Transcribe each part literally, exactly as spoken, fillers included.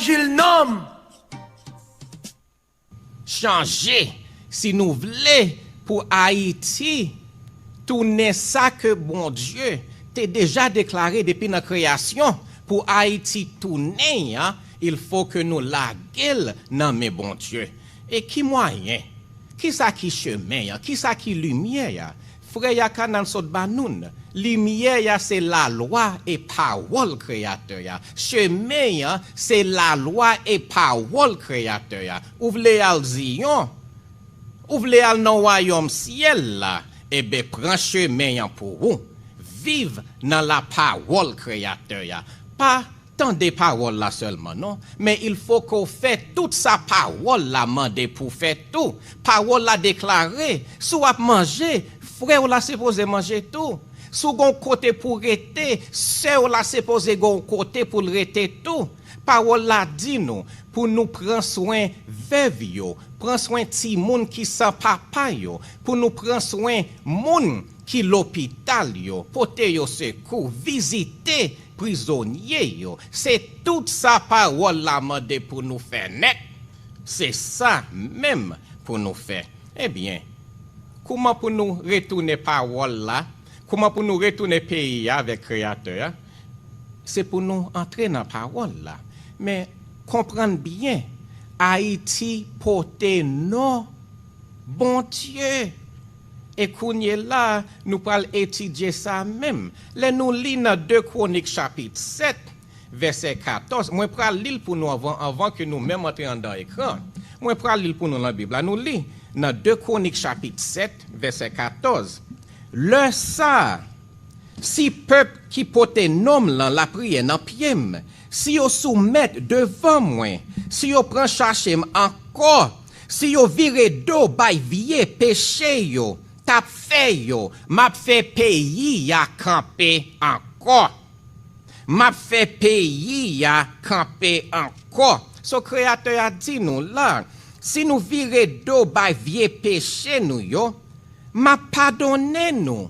Jil Nonm. Chanje si nou vle pou Ayiti tounen sa ke Bondye te deja deklare depi nan kreyasyon pou Ayiti tounen an, il fo ke nou lage l nan men Bondye. E ki mwayen? Kisa ki chemen an? Kisa ki limyè a? Frè Yakanan sot ba nou l. Limyè a se lalwa e pawòl Kreyatè a. Chemen an se lalwa e pawòl Kreyatè a. Ou vle al Ziyon? Ou vle al nan wayòm syèl la? Enben, pran chemen an pou ou. Viv nan lapawòl Kreyatè a. Pa tande pawòl la sèlman, non, men il fo ke w fè tout sa pawòl la mande pou w fè tou. Pawòl la deklare, si w ap manje, frè w la sipoze manje tou. Si w gen yon kote pou w rete, sè w la sipoze gen yon kote pou l rete tou. Pawòl la di nou pou nou pran swen vèv yo, pran swen timoun ki san papa yo, pou nou pran swen moun ki lopital yo, pote yo sekou, vizite prizonye yo. Se tout sa pawòl la mande pou nou fè nèt. Se sa menm pou nou fè. Ebyen, kouman pou nou retounen pawòl la? Kouman pou nou retounen peyi a avèk Kreyatè a? Se pou nou antre nan pawòl la. Men, konprann byen, Ayiti pote non Bondye. E kounye la, nou pral etidye sa menm. Lè nou li nan de Kwonik chapit sèt, vèsè katòz, mwen pral li l pou nou anvan, anvan ke nou menm antre anndan ekran. Mwen pral li l pou nou nan Bib la. Nou li nan de Kwonik chapit sèt, vèsè katòz. Lè sa a, si pèp ki pote non m lan lapriyè nan pye m, si yo soumèt devan mwen, si yo pran chache m ankò, si yo vire do bay vye peche yo, t ap fè yo, m ap fè peyi a kanpe ankò. M ap fè peyi a kanpe ankò. So, Kreyatè a di nou la, si nou vire do bay vye peche nou yo, m ap padonnen nou.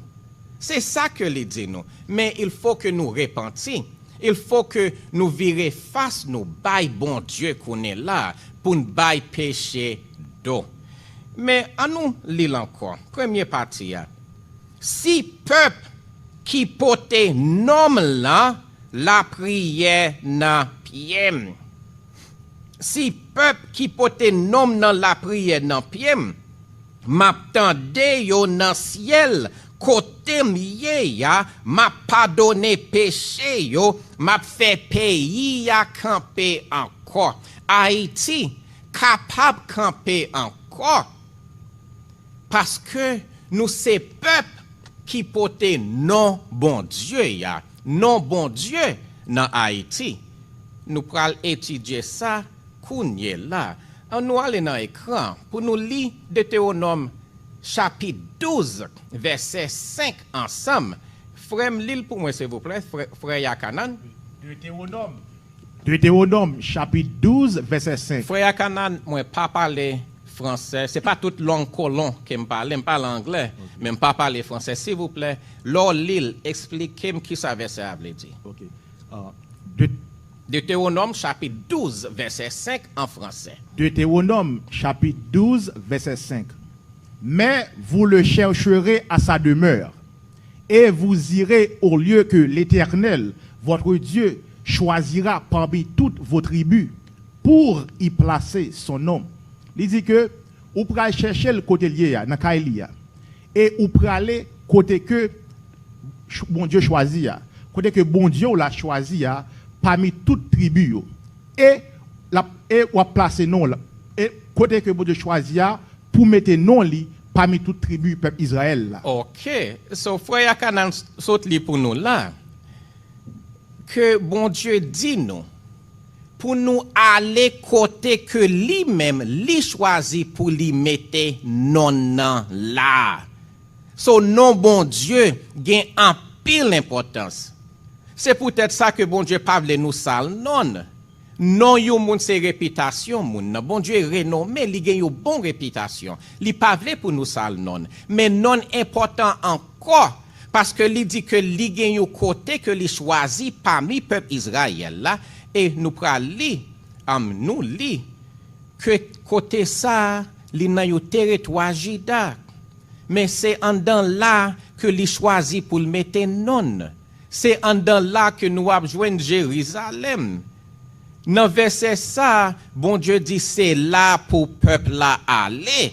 Se sa ke li di nou. Men il fo ke nou repanti. Il fo ke nou vire fas nou bay Bondye kounye la pou n bay peche do. Men ann nou li l ankò. Premye pati a. Si pèp ki pote non m lan lapriyè nan pye m. Si pèp ki pote non m nan lapriyè nan pye m, m ap tande yo nan syèl kote m ye a, m ap padonnen peche yo, m ap fè peyi a kanpe ankò. Ayiti kapab kanpe ankò. Paske nou se pèp ki pote non Bondye a, non Bondye nan Ayiti. Nou pral etidye sa kounye la. Ann nou ale nan ekran pou nou li Detewonòm chapit douz, vèsè senk ansanm. Frè m, li l pou mwen, silvouplè, frè, frè Yakanan. Detewonòm. Detewonòm, chapit douz, vèsè senk. Frè Yakanan, mwen pa pale fransè. Se pa tout lang kolon ke m pale. M pale anglè, men m pa pale fransè. Silvouplè, lè w li l, eksplike m kisa vèsè a vle di. Ok. Detewonòm, chapit douz, vèsè senk, an fransè. Detewonòm, chapit douz, vèsè senk. Mais vous le chercherez à sa demeure, et vous irez au lieu que l'Éternel, votre Dieu, choisira parmi toutes vos tribus, pour y placer son nom. Li di ke ou pral chèche l kote l ye a, nan kay li a. E ou prale kote ke ch- Bondye chwazi a. Kote ke Bondye w la chwazi a pami tout tribi yo. E l ap, e w ap plase non w la. E kote ke Bondye chwazi a pou mete non li pami tout tribi pèp Izrayèl la. Ok. So, frè Yakanan sot li pou nou la. Ke Bondye di nou pou nou ale kote ke li menm li chwazi pou li mete non nan la. So, non Bondye gen anpil enpòtans. Se poutèt sa ke Bondye pa vle nou sal non l. Non yon moun se repitasyon moun nan. Bondye renome, li gen yon bon repitasyon. Li pa vle pou nou sal non l. Men non l enpòtan ankò, paske li di ke li gen yon kote ke li chwazi pami pèp Izrayèl la, e nou pral li Am, nou li ke kote sa a, li nan yon teritwa Jida. Men se anndan la ke li chwazi pou l mete non l. Se anndan la ke nou ap jwenn Jerizalèm. Nan vèsè sa a, Bondye di se la pou pèp la ale.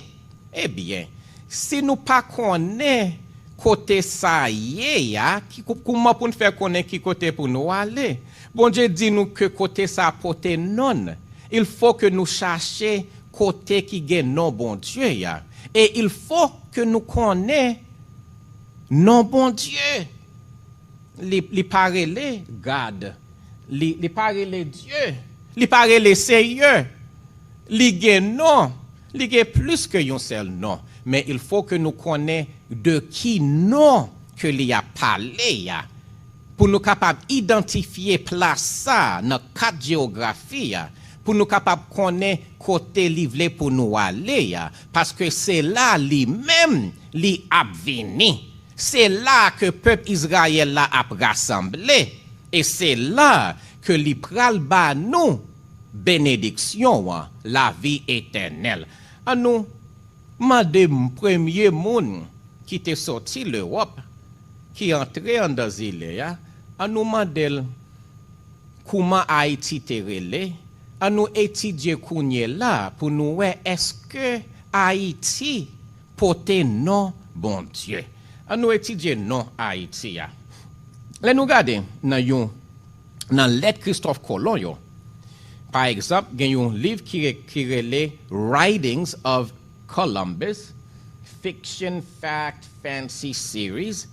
Ebyen, si nou pa konnen kote sa ye a, ki, kou- kouman pou n fè konnen ki kote pou nou ale? Bondye di nou ke kote sa a pote non l. Il fo ke nou chache kote ki gen non Bondye a. E il fo ke nou konnen non Bondye. Li, li pa rele God. Li, li pa rele Dye. Li pa rele Seyè. Li gen non. Li gen plis ke yon sèl non. Men il fo ke nou konnen de ki non ke li ap pale a. Pou nou kapab idantifye plas sa a nan kat jewografi a, pou nou kapab konnen kote li vle pou nou ale a, paske se la li menm li ap vini. Se la ke pèp Izrayèl la ap rasanble, e se la ke li pral ba nou benediksyon an, lavi etènèl. An nou mande m premye moun ki te soti Lewòp, ki antre anndan zile a, an nou mande l kouman Ayiti te rele, an nou etidye kounye la pou nou wè èske Ayiti pote non Bondye. An nou etidye non Ayiti a. Lè nou gade nan yon nan lèt Kristòf Kolon yo, pa egzanp, gen yon liv ki, re- ki rele Writings of Columbus, Fiction Fact Fancy Series.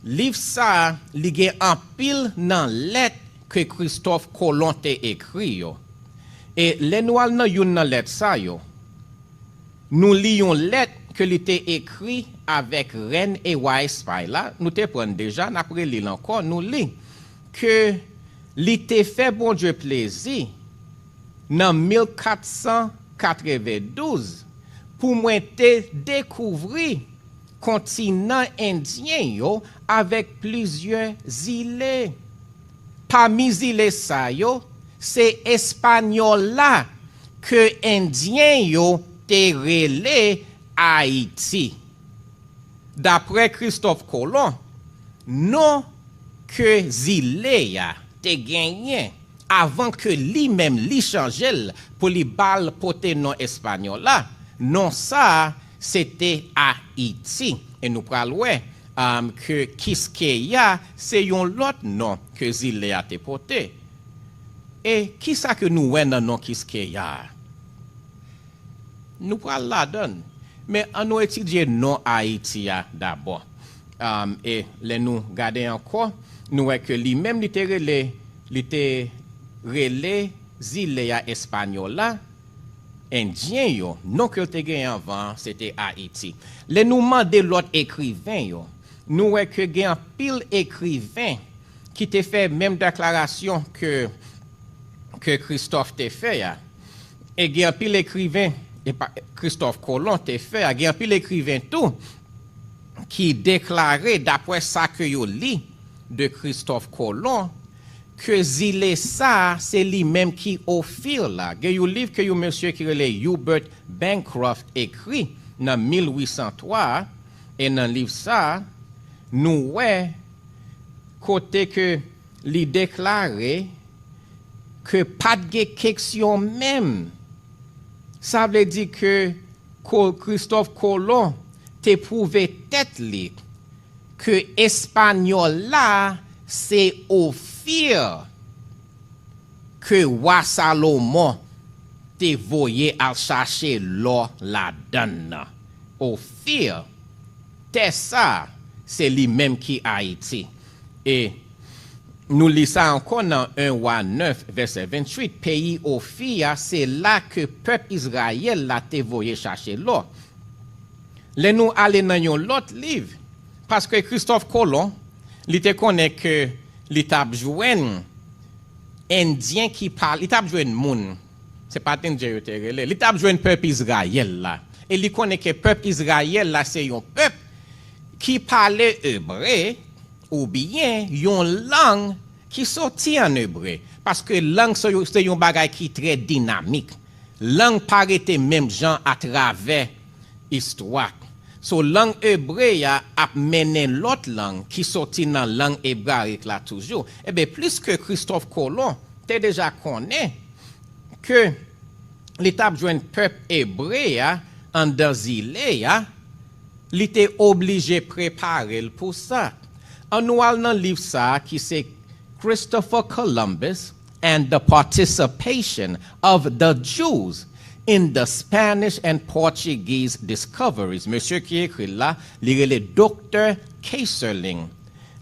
Liv sa a, li gen anpil nan lèt ke Kristòf Kolon te ekri yo. E lè nou al nan youn nan lèt sa yo, nou li yon lèt ke li te ekri avèk rèn e wa Espay la, nou te pran l deja, n ap reli l ankò, nou li ke li te fè Bondye plezi nan mil kat san katrevendouz pou mwen te dekouvri kontinan endyen yo avèk plizyè zile. Pami zile sa yo, se Espanyòl la ke Endyen yo te rele Ayiti. Daprè Kristòf Kolon, non ke zile a te genyen avan ke li menm li chanje l pou li ba l pote non Espanyòl la, non sa a se te Ayiti. E nou pral wè um, ke Kiskeya se yon lòt non ke zile a te pote. E kisa ke nou wè nan non Kiskeya a? Nou pral ladan l. Men an nou etidye non Ayiti a dabò. Um, e lè nou gade ankò, nou wè ke li menm li te rele, li te rele zile a Espanyòl la, Endyen yo, non ke l te genyen anvan an, se te Ayiti. Lè nou mande lòt ekriven yo, nou wè ke gen anpil ekriven ki te fè menm deklarasyon ke, ke Kristòf te fè a. E gen anpil ekriven, e pa, Kristòf Kolon te fè a, gen anpil ekriven tou ki deklare, daprè sa ke yo li de Kristòf Kolon, ke zile sa a, se li menm ki Ofir la. Gen yon liv ke yon mesye ki rele Hubert Bancroft ekri nan mil uit san twa a, e nan liv sa a, nou wè kote ke li deklare ke pa t gen keksyon menm. Sa vle di ke Ko- Kristòf Kolon te pwouve tèt li ke Espanyòl la se Ofir ke wa Salomon te voye al chache lò ladan l nan. Ofir, tè sa a, se li menm ki Ayiti. E nou li sa ankò nan en Wa nèf, vèsè venntuit, peyi Ofi a, se la ke pèp Izrayèl la te voye chache lò. Lè nou ale nan yon lòt liv, paske Kristòf Kolon, li te konnen ke li t ap jwenn Endyen ki pale, li t ap jwenn moun, se pa t Endyen yo te rele, li t ap jwenn pèp Izrayèl la. E li konnen ke pèp Izrayèl la se yon pèp ki pale ebre, oubyen yon lang ki soti ann ebre, paske lang se yon, se yon bagay ki trè dinamik. Lang pa rete menm jan atravè istwa. So, lang ebre a ap mennen lòt lang ki soti nan lang ebrayik la toujou. Ebyen, pliske Kristòf Kolon te deja konnen ke li t ap jwenn pèp ebre a anndan zile a, li te oblije prepare l pou sa. Ann nou al nan liv sa a ki se Christopher Columbus and the Participation of the Jews in the Spanish and Portuguese Discoveries. Mesye ki ekri l la, li rele Doktè Keyserling.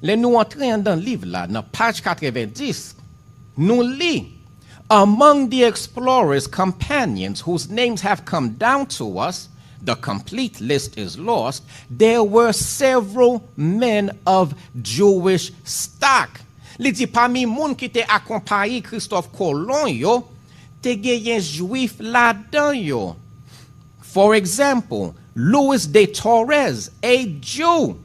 Lè nou antre anndan liv la, nan paj katrevendis, nou li, Among the explorer's companions whose names have come down to us, the complete list is lost, there were several men of Jewish stock. Li di, pami moun ki te akonpaye Kristòf Kolon yo, te genyen Jwif ladan yo. For example, Luis de Torres, a Jew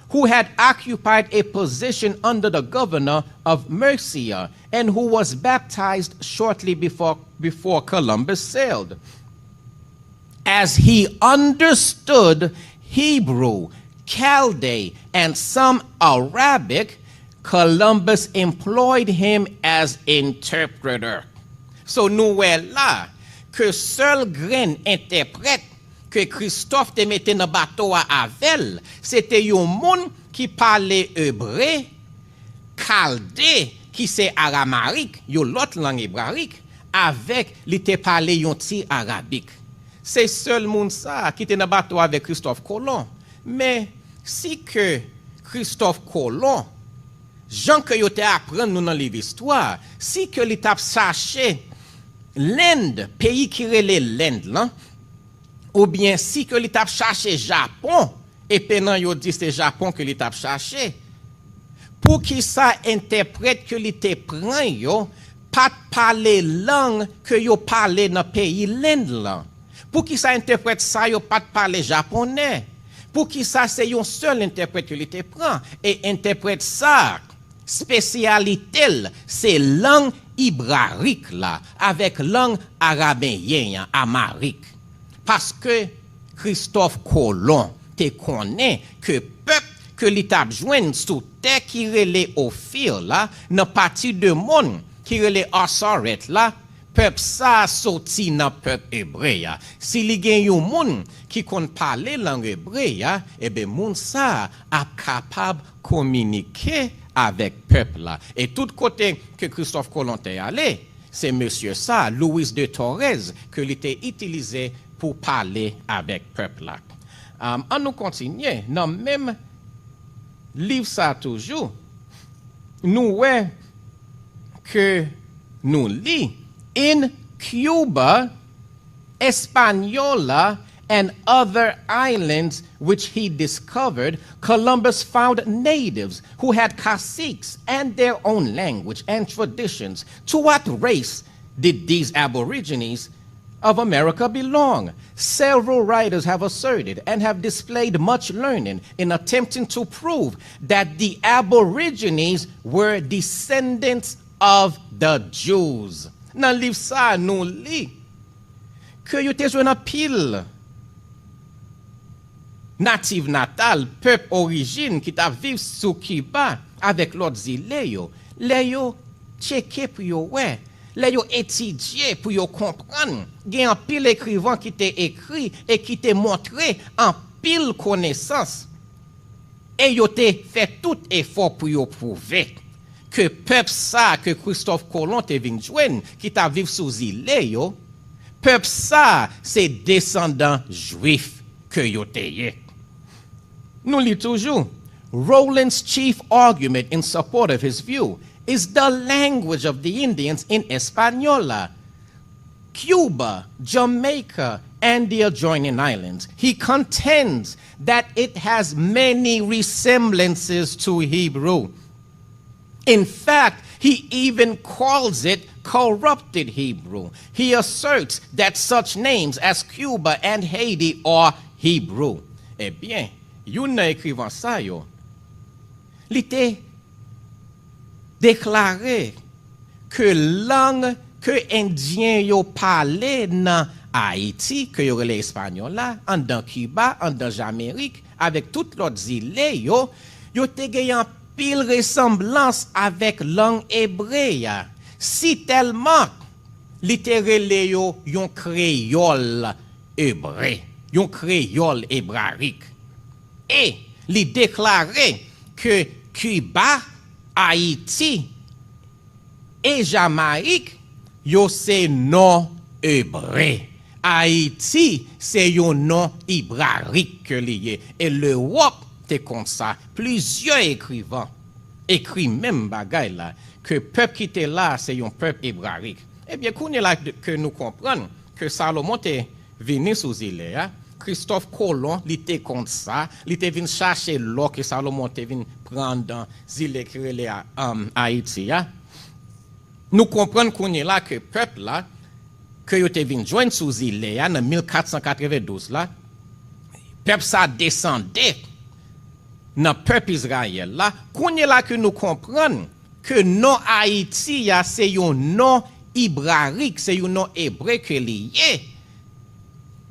who had occupied a position under the governor of Murcia and who was baptized shortly before, before Columbus sailed. As he understood Hebrew, Chaldee, and some Arabic, Columbus employed him as interpreter. So, nou wè la ke sèl grenn entèprèt ke Kristòf te mete nan bato a avè l, se te yon moun ki pale ebre, kalde, ki se aramayik, yon lòt lang ebrayik, avèk li te pale yon ti arabik. Se sèl moun sa a ki te nan bato avèk Kristòf Kolon. Men, si ke Kristòf Kolon, jan ke yo te aprann nou nan liv istwa, si ke li t ap chache Lend, peyi ki rele Lend lan, oubyen si ke li t ap chache Japon, e penan yo di se Japon ke li t ap chache, poukisa entèprèt ke li te pran yo pa t pale lang ke yo pale nan peyi Lend lan? Poukisa entèprèt sa yo pa t pale japonè? Poukisa se yon sèl entèprèt ke li te pran? E entèprèt sa, espesyalite l, se lang ibrayik la, avèk lang arameyen an, amayik. Paske Kristòf Kolon te konnen ke pèp ke li t ap jwenn sou tè ki rele Ofir la, nan pati de mond ki rele Asarèt la, pèp sa a soti nan pèp ebre a. Si li gen yon moun ki konn pale lang ebre a, ebyen, moun sa a ap kapab kominike avèk pèp la. E tout kote ke Kristòf Kolon te ale, se mesye sa, Luis de Torres, ke li te itilize pou pale avèk pèp la. Am, ann nou kontinye nan menm liv sa toujou. Nou wè ke nou li, In Cuba, Española, and other islands which he discovered, Columbus found natives who had caciques and their own language and traditions. To what race did these aborigines of America belong? Several writers have asserted and have displayed much learning in attempting to prove that the aborigines were descendants of the Jews. Nan liv sa a, nou li ke yo te jwenn anpil natif natal, pèp orijin ki t ap viv sou Kiba avèk lòt zile yo, lè yo tcheke pou yo wè, lè yo etidye pou yo konprann, gen anpil ekrivan ki te ekri e ki te montre anpil konesans. E yo te fè tout efò pou yo pwouve ke pèp sa a ke Kristòf Kolon te vin jwenn, ki t ap viv sou zile yo, pèp sa a se desandan Jwif ke yo te ye. Nou li toujou, Rowland's chief argument in support of his view is the language of the Indians in Española, Cuba, Jamaica, and the adjoining islands. He contends that it has many resemblances to Hebrew. In fact, he even calls it corrupted Hebrew. He asserts that such names as Cuba and Haiti are Hebrew. Ebyen, youn nan ekrivan sa yo, li te deklare ke lang ke Endyen yo pale nan Ayiti, ke yo rele espanyòl la, anndan Kiba, anndan Jamerik, avèk tout lòt zile yo, yo te gen anpil resanblans avèk lang ebre a, sitèlman li te rele yo yon kreyòl ebre, yon kreyòl ebrarik. E li deklare ke Kiba, Ayiti e Jamayik, yo se non ebre. Ayiti se yon non ebrarik ke li ye. E Lewòp te konn sa. Plizyè ekrivan ekri menm bagay la, ke pèp ki te la a se yon pèp ebrarik. Ebyen, kounye la ke nou konprann ke Salomon te vini sou zile a, Kristòf Kolon, li te konn sa, li te vin chache lò ke Salomon te vin pran anndan zile ki rele a, um, Ayiti a. Nou konprann kounye la ke pèp la, ke yo te vin jwenn sou zile a nan mil kat san katrevendouz la, pèp sa desande nan pèp Izrayèl la. Kounye la ke nou konprann ke non Ayiti a se yon non ebrarik, se yon non ebre ke li ye.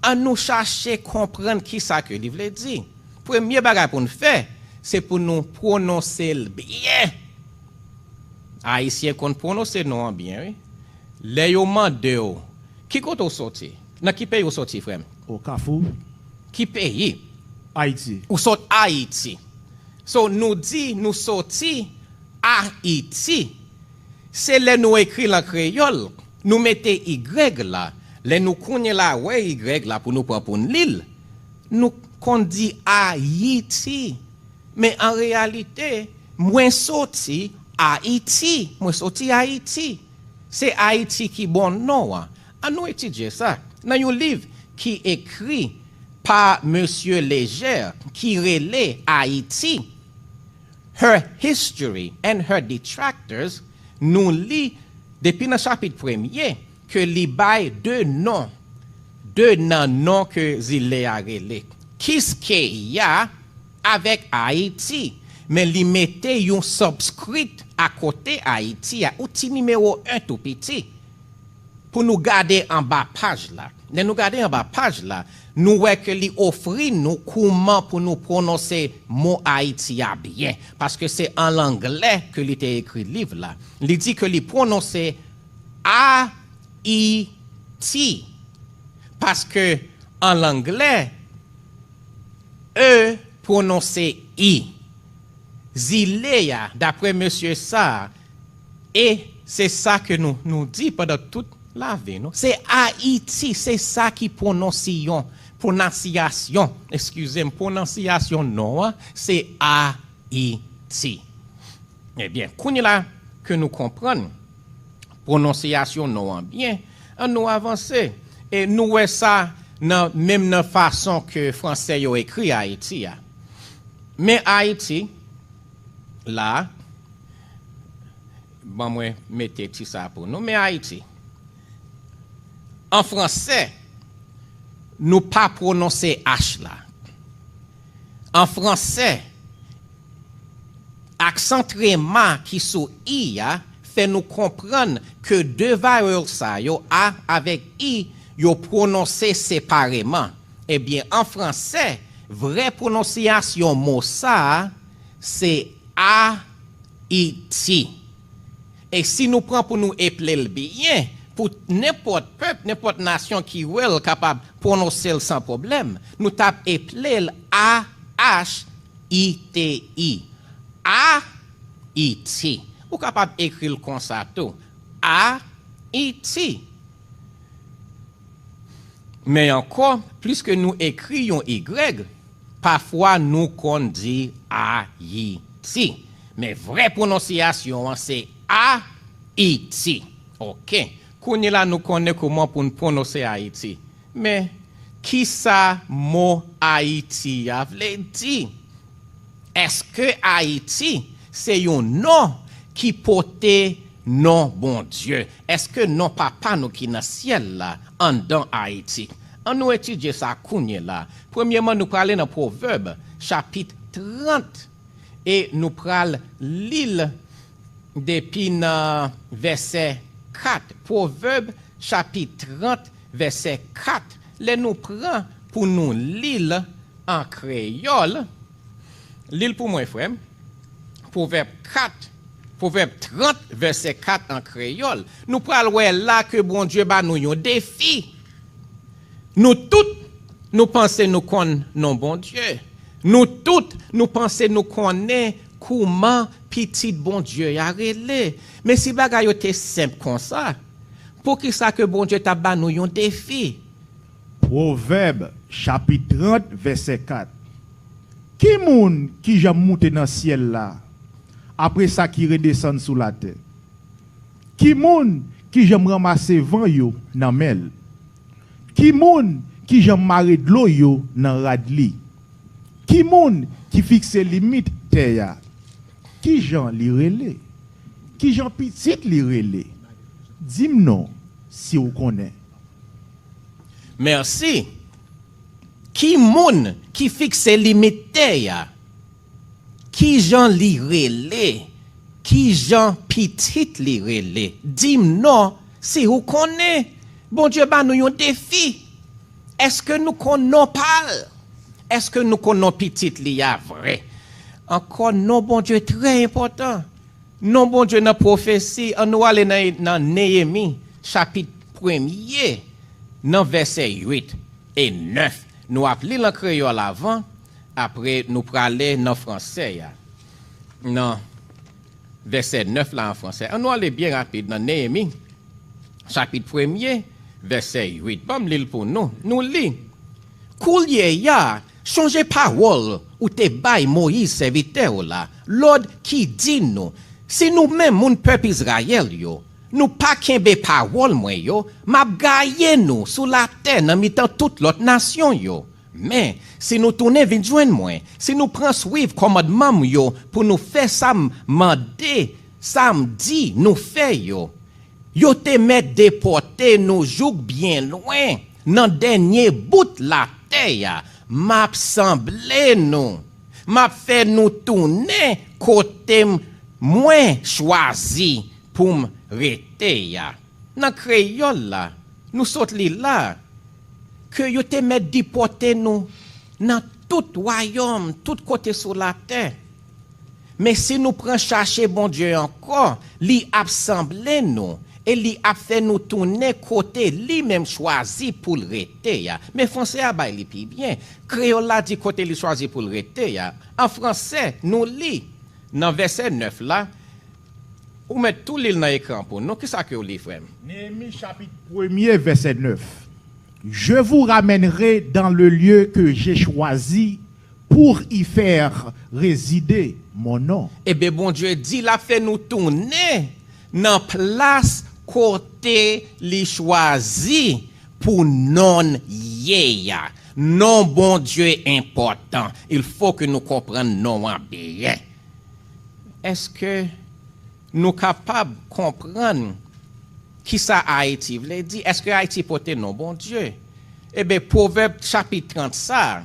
An nou chache konprann kisa ke li vle di. Premye bagay pou n fè, se pou nou pwononse l byen. Ayisyen konn pwononse non an byen, wi. Lè yo mande w, ki kote w soti? Nan ki peyi w soti, frè m? O Kafou. Ki peyi? Ayiti. Ou sot Ayiti. So, nou di nou soti Ayiti. Se lè nou ekri l an kreyòl, nou mete igrèg la. Lè nou kounye la wè igrèg la pou nou pran pou n li l, nou konn di Ayiti. Men an reyalite, mwen soti Ayiti. Mwen soti Ayiti. Se Ayiti ki bon non an. An nou etidye sa. Nan yon liv ki ekri pa Mesye Leger, ki rele Ayiti, Her History and Her Detractors, nou li depi nan chapit premye ke li bay de non, de nan non ke zile a rele. Kiskeya avèk Ayiti, men li mete yon subscript akote Ayiti a, yon ti nimewo en tou piti. Pou nou gade anba paj la. Lè nou gade anba paj la, nou wè ke li ofri nou kouman pou nou pwononse mo Ayiti a byen, paske se an anglè ke li te ekri liv la. Li di ke li pwononse A I T, paske an anglè, E pwononse I. Zile a, daprè mesye sa a, e se sa ke nou, nou di pandan tout lavi nou. Se Ayiti, se sa ki pwononsiyon, pwonansyasyon, eskize m, pwonansyasyon non an, se A I T. Ebyen, kounye la ke nou konprann pwononsyasyon non an byen, an nou avanse. E nou wè sa nan, menm nan fason ke franse yo ekri Ayiti a. Men Ayiti, la, ban mwen mete ti sa pou nou. Men Ayiti, an franse, nou pa pwononse H la. An franse, aksan trema ki sou I a fè nou konprann ke de vowel sa yo, A avèk I, yo pwononse separeman. Ebyen, an franse, vrè pwononsyasyon mo sa a, se A I T. E si nou pran pou nou eple l byen, pou nenpòt pèp, nenpòt nasyon ki wè l kapab pwononse l san pwoblèm, nou t ap eple l A H I T I. A I T. Ou kapab ekri l konsa tou. A I T. Men ankò, pliske nou ekri yon Y, pafwa nou konn di A Y T. Men vrè pwononsyasyon an se A I T. Oke. Kounye la nou konnen kòman pou n pwononse Ayiti. Men, kisa mo Ayiti a vle di? Èske Ayiti se yon non ki pote non Bondye? Èske non Papa nou ki nan syèl la anndan Ayiti? Ann nou etidye sa kounye la. Premyèman, nou prale nan Pwovèb, chapit trant, e nou pral li l depi nan vèsè kat, Pwovèb chapit trant, vèsè kat, lè nou pran pou nou li l an kreyòl, li l pou mwen, frè m, Pwovèb kat, Pwovèb trant, vèsè kat an kreyòl. Nou pral wè la ke Bondye ba nou yon defi. Nou tout, nou panse nou konn non Bondye. Nou tout, nou panse nou konnen kouman pitit Bondye a rele. Men si bagay yo te senp konsa, poukisa ke Bondye t ap ba nou yon defi? Pwovèb, chapit trant, vèsè kat. Ki moun ki janm moute nan syèl la, apre sa ki redesann sou latè? Ki moun ki janm ranmase van yo nan men l? Ki moun ki janm mare dlo yo nan rad li? Ki moun ki fikse limit tè a? Ki jan li rele? Ki jan pitit li rele? Di m non, si w konnen. Mèsi. Ki moun ki fikse limit tè a? Ki jan li rele? Ki jan pitit li rele? Di m non, si ou konnen. Bondye ba nou yon defi. Èske nou konn non pa l? Èske nou konn non pitit li a vre? Ankò, non Bondye trè enpòtan. Non Bondye nan pwofesi, ann nou ale nan, nan Neyemi, chapit premye, nan vèsè uit e nèf. Nou ap li l an kreyòl avan, apre nou prale nan fransè a. Nan vèsè nèf la an fransè. Ann nou ale byen rapid nan Neyemi, chapit premye, vèsè uit. Ban m li l pou nou. Nou li, Koulye a, chonje pawòl ou te bay Moyiz sèvitè w la, lòd ki di nou, si nou menm moun pèp Izrayèl yo, nou pa kenbe pawòl mwen yo, m ap gaye nou sou latè nan mitan tout lòt nasyon yo. Men, si nou tounen vin jwenn mwen, si nou pran swiv kòmandman m yo pou nou fè sa m mande, sa m di nou fè yo, yo te mèt depòte nou jouk byen lwen, nan dènye bout latè a. M ap sanble nou. M ap fè nou tounen kote m, mwen chwazi pou m rete a. Nan kreyòl la, nou sot li la, ke yo te mèt depòte nou nan tout wayòm, tout kote sou latè. Men si nou pran chache Bondye ankò, li ap sanble nou e li ap fè nou tounen kote li menm chwazi pou l rete a. Men fransè a bay li pi byen. Kreyòl la di kote li chwazi pou l rete a. An fransè, nou li nan vèsè nèf la, ou mèt tou li l nan ekran pou nou. Kisa ke w li, frè m? Neyemi chapit premye, vèsè nèf. Je vous ramènerai dans le lieu que j'ai choisi pour y faire résider mon nom. Ebyen, Bondye di l ap fè nou tounen nan plas kote li chwazi pou non l ye a. Non Bondye enpòtan. Il faut que nou konprann non an byen. Èske nou kapab konprann kisa Ayiti vle di? Èske Ayiti pote non Bondye? Ebyen, Pwovèb chapit trant sa,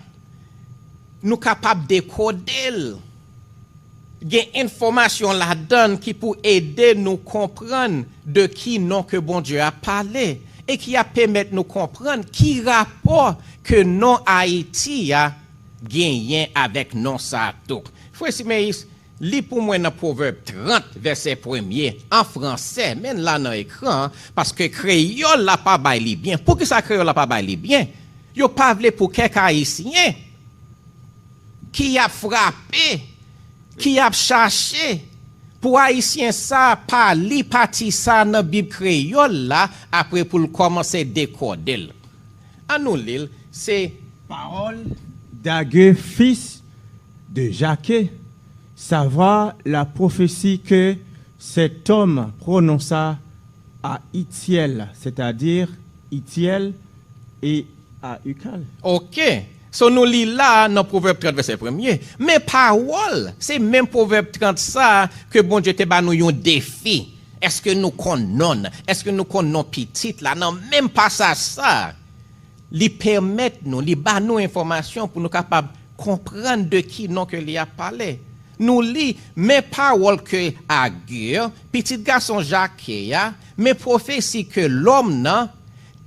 nou kapab dekode l. Gen enfòmasyon ladan l ki pou ede nou konprann de ki non ke Bondye ap pale e ki ap pèmèt nou konprann ki rapò ke non Ayiti a genyen avèk non sa a tou. Frè Simeyis, li pou mwen nan Pwovèb trant, vèsè premye, an fransè, men l la nan ekran an, paske kreyòl la pa bay li byen. Poukisa kreyòl la pa bay li byen? Yo pa vle pou kèk Ayisyen ki ap frape, ki ap chache, pou Ayisyen sa a pa li pati sa a nan Bib kreyòl la, apre pou l kòmanse dekòde l. Ann nou li l, se Parole d'Ageu, fils de Jakeh, savoir la prophétie que cet homme prononça à Ithiel, c'est-à-dire Ithiel et à Ukal. Ok. So nou li la nan Pwovèb trant vèsè premye. Men pawòl, se menm Pwovèb trant sa a ke Bondye te ba nou yon defi. Èske nou konn non l? Èske nou konn non pitit la? Nan menm pasaj sa a, li pèmèt nou, li ba nou enfòmasyon pou nou kapab konprann de ki non ke li ap pale. Nou li, men pawòl ke Agir, pitit gason Jake a, men pwofesi ke lòm nan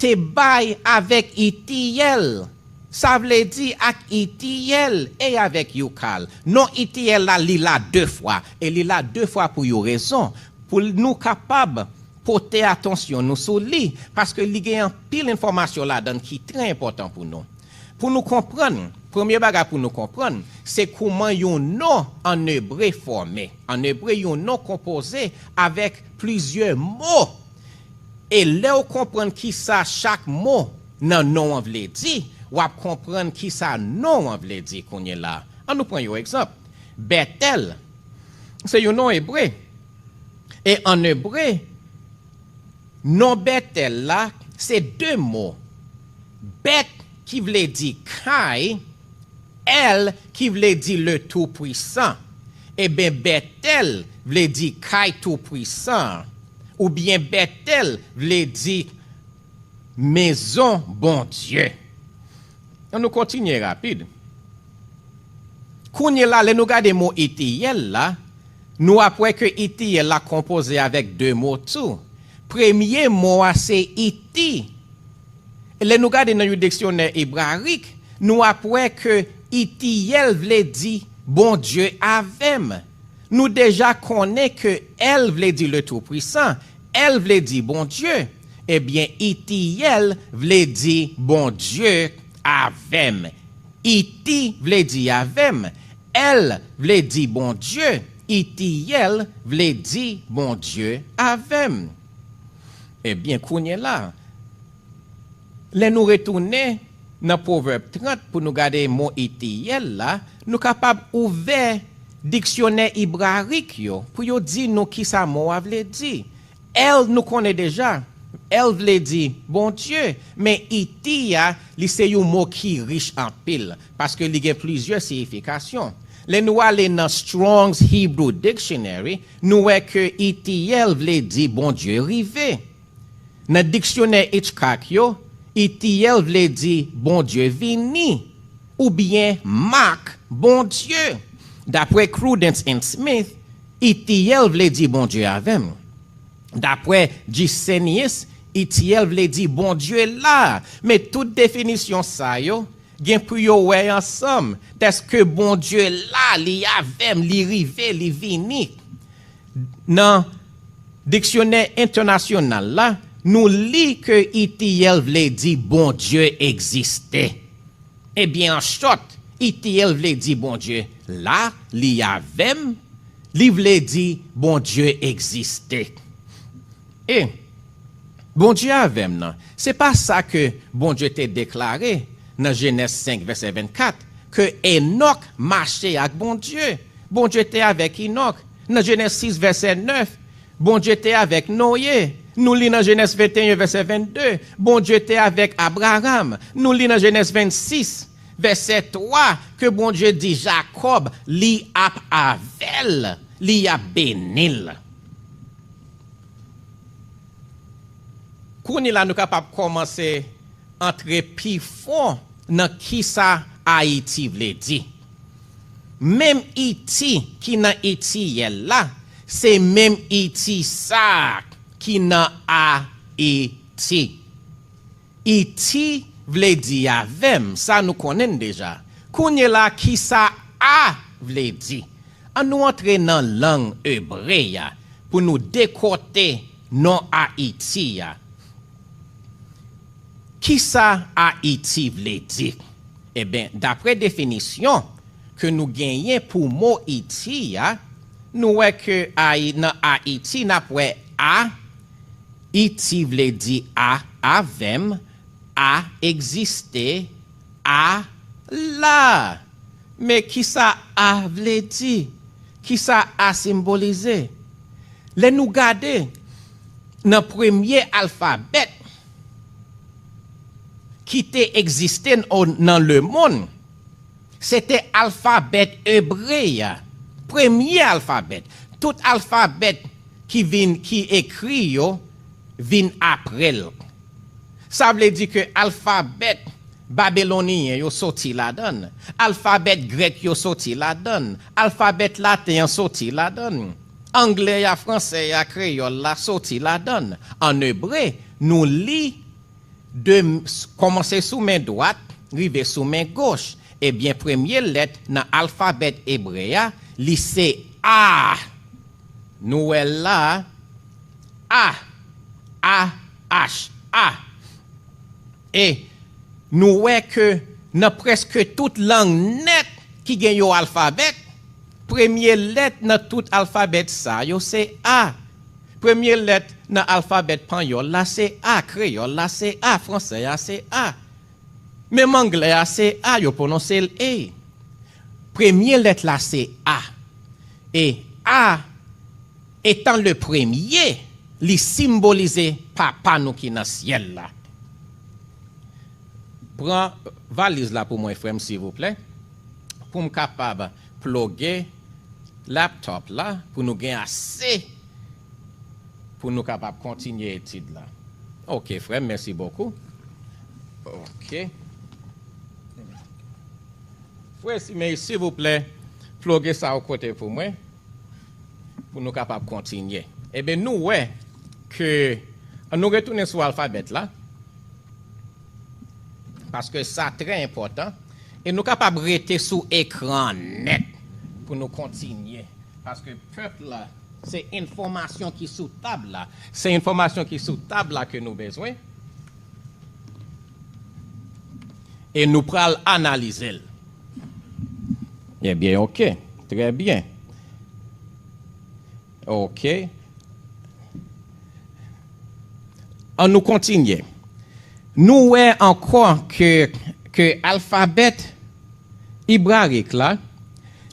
te bay avèk Itiyèl. Sa vle di ak Itiyèl e avèk Youkal. Non Itiyèl la, li la de fwa. E li la de fwa pou yon rezon. Pou nou kapab pote atansyon nou sou li, paske li gen anpil enfòmasyon ladan l ki trè enpòtan pou nou. Pou nou konprann, premye bagay pou nou konprann, se kouman yon non ann ebre fòme. Ann ebre, yon non konpoze avèk plizyè mo. E lè w konprann kisa chak mo nan non an vle di, w ap konprann kisa non an vle di kounye la. Ann nou pran yon egzanp. Bètèl, se yon non ebre. E ann ebre, non Bètèl la, se de mo. Bèt ki vle di kay, Èl ki vle di le Toupwisan. Eben, Bètèl vle di kay Toupwisan an, oubyen Bètèl vle di mezon Bondye. Ann nou kontinye rapid. Kounye la, lè nou gade mo Itiyèl la, nou ap wè ke Itiyèl la konpoze avèk de mo tou. Premye mo a se Iti. Lè nou gade nan yon diksyonè ebrayik, nou ap wè ke Itiyèl vle di Bondye avè m. Nou deja konnen ke Èl vle di le Toupwisan, Èl vle di Bondye. Ebyen, Itiyèl vle di Bondye avè m. Iti vle di avè m. Èl vle di Bondye. Itiyèl vle di Bondye avè m. Ebyen, kounye la, lè nou retounen nan Pwovèb trant pou nou gade mo Itiyèl la, nou kapab ouvè diksyonè ebrayik yo pou yo di nou kisa mo a vle di. Èl, nou konnen deja, Èl vle di Bondye, men Iti a, li se yon mo ki rich anpil, paske li gen plizyè siyifikasyon. Lè nou ale nan Strong's Hebrew Dictionary, nou wè ke Itiyèl vle di Bondye rive. Nan diksyonè Hitchcock yo, Itiyèl vle di Bondye vini, oubyen mak Bondye. Dapre Crudench and Smith, Itiyèl vle di Bondye avè m. Dapre Gisenius, Itiyèl vle di Bondye la. Men tout definisyon sa yo gen pou yo wè ansanm, dèske Bondye la, li avè m, li rive, li vini. Nan diksyonè entènasyonal la, nou li ke Itiyèl vle di Bondye egziste. Ebyen, an chòt, Itiyèl vle di Bondye la, li avè m, li vle di Bondye egziste. E Bondye avè m nan, se pa sa ke Bondye te deklare nan Jenèz senk, vèsè vennkat, ke Enòk mache ak Bondye. Bondye te avèk Enòk. Nan Jenèz sis, vèsè nèf, Bondye te avèk Noye. Nou li nan Jenèz venteyen, vèsè vennde, Bondye te avèk Abraram. Nou li nan Jenèz vennsis, vèsè twa, ke Bondye di Jakòb, li ap avè l, li ap beni l. Kounye la, nou kapab kòmanse antre pi fon nan kisa Ayiti vle di. Menm Iti ki nan Itiyèl la, se menm Iti sa a ki nan Ayiti. Iti vle di avè m, sa nou konnen l deja. Kounye la, kisa A vle di? Ann nou antre nan lang ebre a pou nou dekòte non Ayiti a. Kisa Ayiti vle di? Eben, dapre definisyon ke nou genyen pou mo Iti a, nou wè ke Ayi-, nan Ayiti, n ap wè A, Iti vle di A avè m, A egziste, A la. Men kisa A vle di? Kisa A senbolize? Lè nou gade nan premye alfabèt ki te egziste n-, nan lemonn, se te alfabèt ebre a. Premye alfabèt. Tout alfabèt ki vin, ki ekri yo, vin apre l. Sa vle di ke alfabèt Babiloniyen yo soti ladan l. Alfabèt grèk yo soti ladan l. Alfabèt laten an soti ladan l. Anglè a, fransè a, kreyòl la soti ladan l. An ebre, nou li de, kòmanse sou men dwat, rive sou men goch. Ebyen, premye lèt nan alfabèt ebre a, li se A. Nou wè l la, A, A, H, A. E nou wè ke nan prèske tout lang nèt ki gen yon alfabèt, premye lèt nan tout alfabèt sa yo se A. Premye lèt nan alfabèt panyòl la se A, kreyòl la se A, fransè a se A. Menm anglè a se A, yo pwononse l A. Premye lèt la se A. E A, etan le premye, li sinbolize Papa nou ki nan syèl la. Pran valiz la pou mwen, frè m, silvouplè, pou m kapab ploge laptop la, pou nou gen ase, pou nou kapab kontinye etid la. Ok, frè m, mèsi bokou. Ok. Frè Simey, silvouplè, ploge sa yon kote pou mwen, pou nou kapab kontinye. Ebyen, nou wè ke, ann nou retounen sou alfabèt la, paske sa trè enpòtan, e nou kapab rete sou ekran nèt pou nou kontinye, paske pèp la, se enfòmasyon ki sou tab la, se enfòmasyon ki sou tab la ke nou bezwen, e nou pral analize l. Ebyen, ok, trè byen. Ok. Ann nou kontinye. Nou wè ankò ke, ke alfabèt ebrarik la,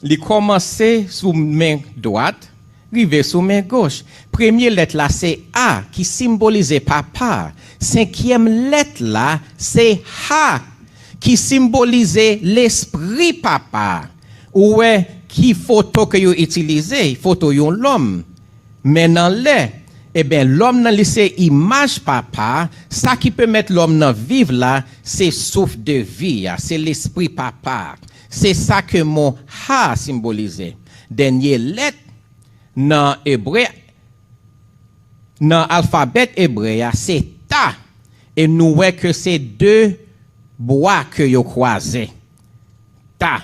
li kòmanse sou men dwat, rive sou men goch. Premye lèt la se A, ki sinbolize Papa. Senkyèm lèt la se Ha, ki sinbolize Lespri Papa. Ou wè ki foto ke yo itilize, foto yon lòm. Men nan lè, ebyen, lòm nan li se imaj Papa, sa ki pèmèt lòm nan viv la, se souf de vi a, se Lespri Papa a. Se sa ke mo Ha a sinbolize. Dènye lèt nan ebre, nan alfabèt ebre a, se Ta. E nou wè ke se de bwa ke yo kwaze. Ta.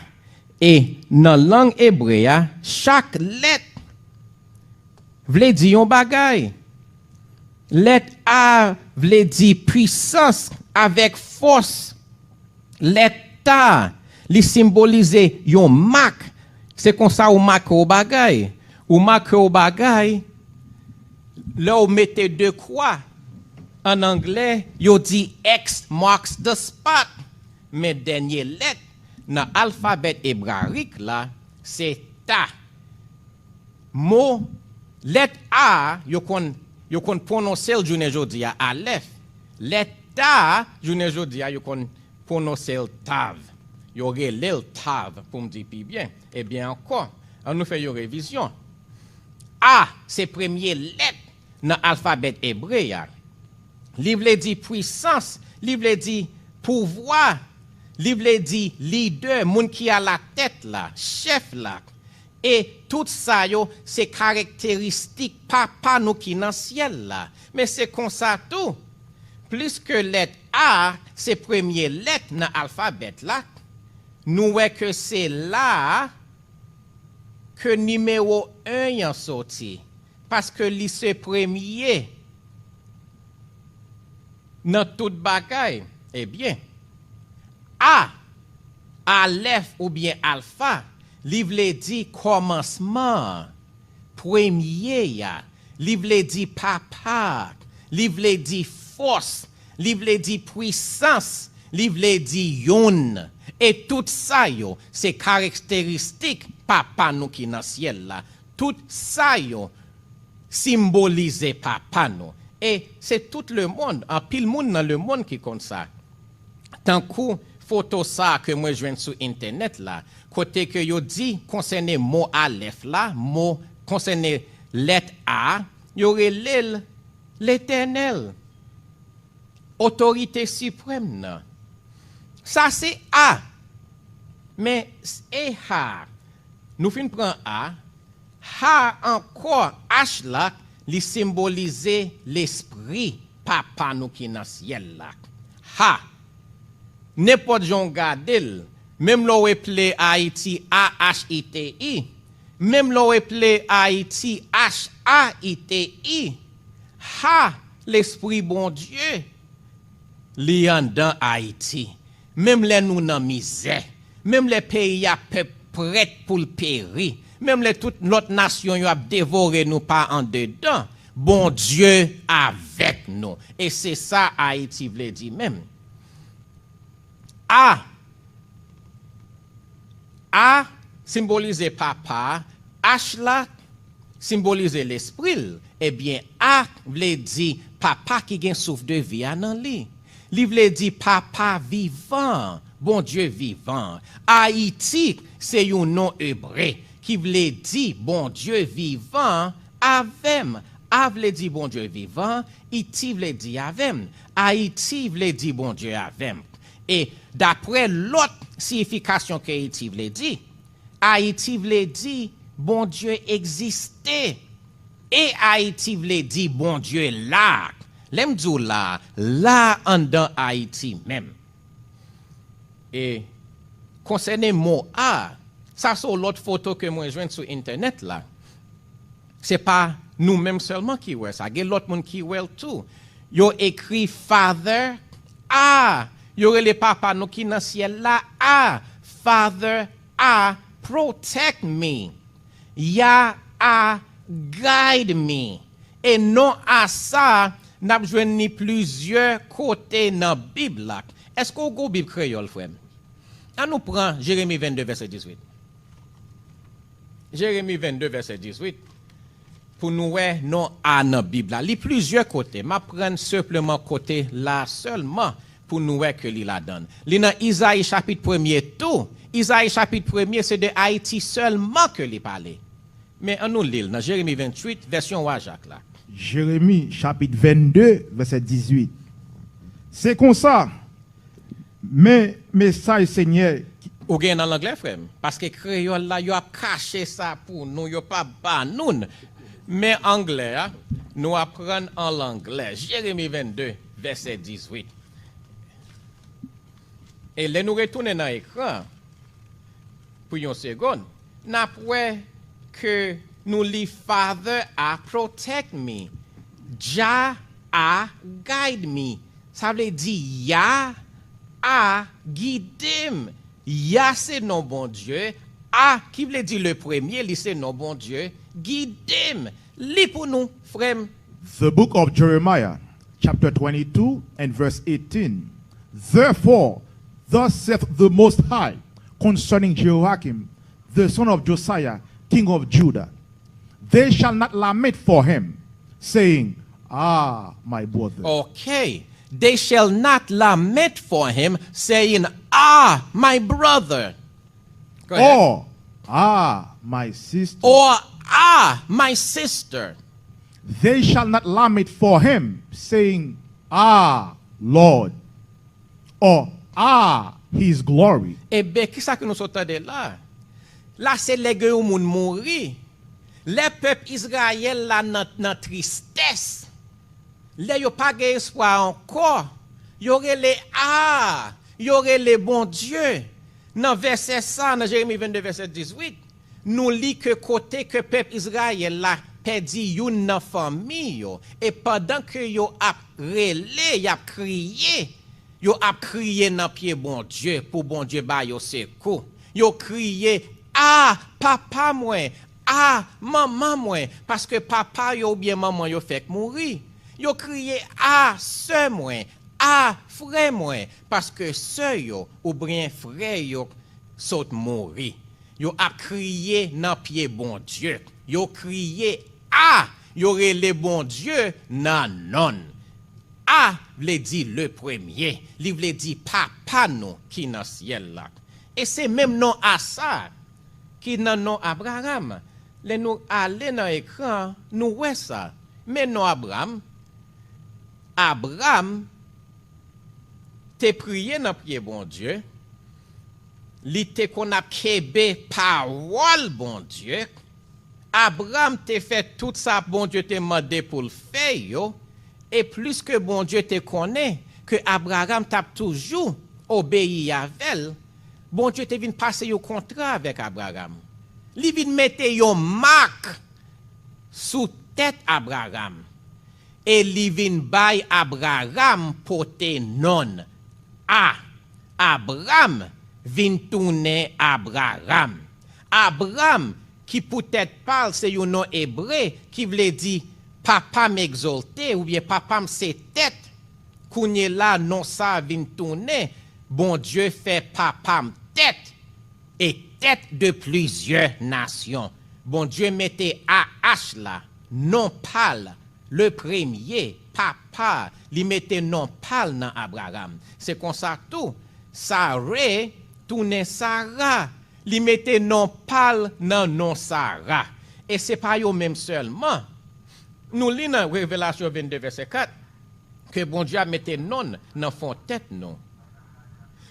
E nan lang ebre a, chak lèt vle di yon bagay. Lèt A vle di pwisans avèk fòs. Lèt Ta, li sinbolize yon mak. Se konsa ou make yon bagay. Ou make yon bagay, lè w mete de kwa, ann anglè, yo di X marks the spot. Men dènye lèt nan alfabèt ebrarik la, se Ta. Mo, lèt A a, yo konn, yo konn pwononse l jounen jodi a, Alèf. Lèt Ta a, jounen jodi a, yo konn pwononse l Tav. Yo rele l Tav, pou m di pi byen. Ebyen ankò, ann nou fè yon revizyon. A, se premye lèt nan alfabèt ebre a. Li vle di pwisans, li vle di pouvwa, li vle di lidè, moun ki alatèt la, chèf la. E tout sa yo se karakteristik Papa nou ki nan syèl la. Men se konsa tou, pliske lèt A se premye lèt nan alfabèt la, nou wè ke se la a ke nimewo en an soti, paske li se premye nan tout bagay. Ebyen, A, Alèf oubyen Alfa, li vle di kòmansman an, premye a, li vle di Papa a, li vle di fòs, li vle di pwisans, li vle di youn. E tout sa yo, se karakteristik Papa nou ki nan syèl la. Tout sa yo sinbolize Papa nou. E se tout lemonn, anpil moun nan lemonn ki konn sa. Tankou foto sa a ke mwen jwenn sou entènèt la, kote ke yo di konsène mo Alèf la, mo konsène lèt A, yo rele l Letènèl, Otorite Siprèm nan. Sa se A. Men, e Ha. Nou fin pran A. Ha ankò, H la, li senbolize Lespri Papa nou ki nan syèl la. Ha. Nenpòt jan w gade l, menm lè w eple Ayiti A H I T I, menm lè w eple Ayiti H A I T I, Ha, Lespri Bondye, li anndan Ayiti. Menm lè nou nan mizè, menm lè peyi a pèp prèt pou l peri, menm lè tout lòt nasyon yo ap devore nou pa andedan, Bondye avèk nou. E se sa Ayiti vle di menm. A, A senbolize Papa, H la senbolize Lespri l. Ebyen, A vle di Papa ki gen souf de vi a nan li. Li vle di Papa vivan, Bondye vivan. Ayiti se yon non ebre ki vle di Bondye vivan avè m. A vle di Bondye vivan, Iti vle di avè m. Ayiti vle di Bondye avè m. E daprè lòt siyifikasyon ke Iti vle di, Ayiti vle di Bondye egziste. E Ayiti vle di Bondye la. Lè m di w la, la anndan Ayiti menm. E konsène mo a, sa se yon lòt foto ke mwen jwenn sou entènèt la. Se pa nou menm sèlman ki wè sa, gen lòt moun ki wè l tou. Yo ekri Father A. Yo rele Papa nou ki nan syèl la A. Father A, protect me. Yah A, guide me. E non A sa, n ap jwenn li plizyè kote nan Bib la. Èske w gen Bib kreyòl, frè m? An nou pran Jeremi vennde, vèsè dizuit. Jeremi vennde, vèsè dizuit, pou nou wè non A nan Bib la. Li plizyè kote. M ap pran senpleman kote la sèlman pou nou wè ke li ladan l. Li nan Izayi chapit premye tou. Izayi chapit premye, se de Ayiti sèlman ke li pale. Men an nou li l nan Jeremi venntuit, vèsyon Wa Jak la. Jeremi chapit vennde, vèsè dizuit. Se konsa, men mesaj Senyè ki Ou gen nan anglè, frè m? Paske kreyòl la, yo ap kache sa pou nou, yo p ap ba nou l. Men anglè a, nou aprann an anglè. Jeremi vennde, vèsè dizuit. E lè nou retounen nan ekran, pou yon segonn, n ap wè ke nou li Father A, protect me. Jah A, guide me. Sa vle di Yah A, gide m. Yah se non Bondye. A, ki vle di le premye, li se non Bondye. Gide m. Li pou nou, frè m. The book of Jeremiah, chapter twenty-two and verse eighteen. Therefore, thus saith the Most High concerning Jehoiakim, the son of Josiah, king of Judah. They shall not lament for him, saying, "Ah, my brother." Okay. They shall not lament for him, saying, "Ah, my brother." Go ahead. Or, "Ah, my sister." Or, "Ah, my sister." They shall not lament for him, saying, "Ah, Lord," or, "Ah, his glory." Ebyen, kisa ke nou sot tande la? La se lè gen yon moun mouri. Lè pèp Izrayèl la nan, nan tristès. Lè yo pa gen espwa ankò, yo rele A, yo rele Bondye. Nan vèsè sa, nan Jeremi vennde, vèsè dizuit, nou li ke kote ke pèp Izrayèl la pèdi youn nan fanmi yo, e pandan ke yo ap rele, y ap kriye, yo ap kriye nan pye Bondye pou Bondye ba yo sekou. Yo kriye, "A, papa mwen! A, manman mwen!" Paske papa yo oubyen manman yo fèk mouri. Yo kriye, "A, sè mwen! A, frè mwen!" Paske sè yo oubyen frè yo sot mouri. Yo ap kriye nan pye Bondye. Yo kriye, "A!" Yo rele Bondye nan non l. A vle di le premye. Li vle di Papa nou ki nan syèl la. E se menm non A sa ki nan non Abraram. Lè nou ale nan ekran an, nou wè sa. Men non Abram, Abram, te priye nan pye Bondye, li te konn ap kenbe pawòl Bondye, Abraram te fè tout sa Bondye te mande pou l fè yo, e plis ke Bondye te konnen ke Abraram t ap toujou obeyi avè l, Bondye te vin pase yon kontra avèk Abraram. Li vin mete yon mak sou tèt Abraram, e li vin bay Abraram pote non A. Abram vin tounen Abraram. Abram, ki poutèt pa l se yon non ebre ki vle di papa m egzolte oubyen papa m se tèt, kounye la non sa a vin tounen Bondye fè papa m tèt e tèt de plizyè nasyon. Bondye mete A H la, non pa l, le premye, papa, li mete non pa l nan Abraram. Se konsa tou, Sare tounen Sara, li mete non pa l nan non Sara. E se pa yo menm sèlman. Nou li nan Revelasyon vennde vèsè kat, ke Bondye ap mete non l nan fon tèt nou.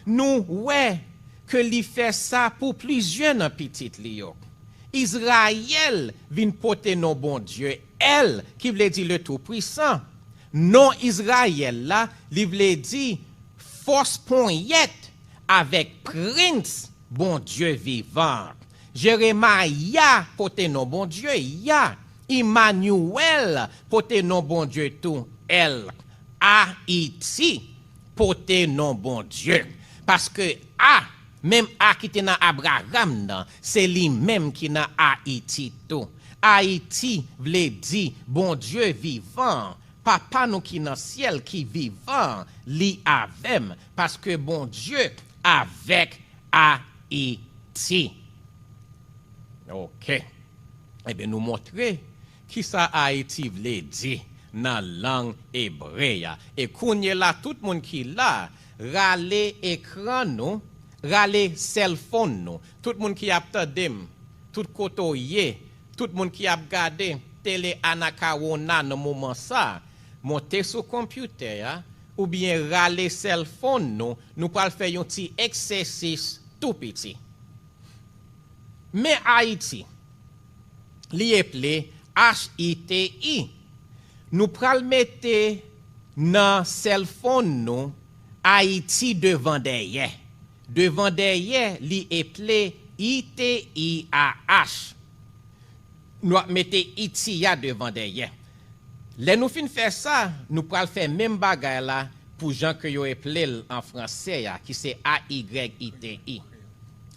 Nou wè ke li fè sa pou plizyè nan pitit li yo. Izrayèl vin pote non Bondye, El, ki vle di le Tout-Puissant. Non Izrayèl la, li vle di fòs ponyèt avèk prens Bondye vivan. Jeremaya pote non Bondye, Ya. Imanyèl pote non Bondye tou, El. Ayiti pote non Bondye. Paske A, menm A ki te nan Abraram nan, se li menm ki nan Ayiti tou. Ayiti vle di Bondye vivan, Papa nou ki nan syèl ki vivan, li avè m, paske Bondye avèk Ayiti. Oke. Ebyen, nou montre kisa Ayiti vle di nan lang ebre a. E kounye la, tout moun ki la, rale ekran nou, rale sèlfòn nou. Tout moun ki ap tande m, tout kote w ye, tout moun ki ap gade Tele Anakawona nan moman sa a, monte sou konpyutè a, oubyen rale sèlfòn nou, nou pral fè yon ti egzèsis tou piti. Men Ayiti, li eple H I T I. Nou pral mete nan sèlfòn nou Ayiti devan dèyè. Devan dèyè, li eple I T I A H. Nou ap mete iti a devan dèyè. Lè nou fin fè sa, nou pral fè menm bagay la pou jan ke yo eple l an fransè a, ki se A Y I T I.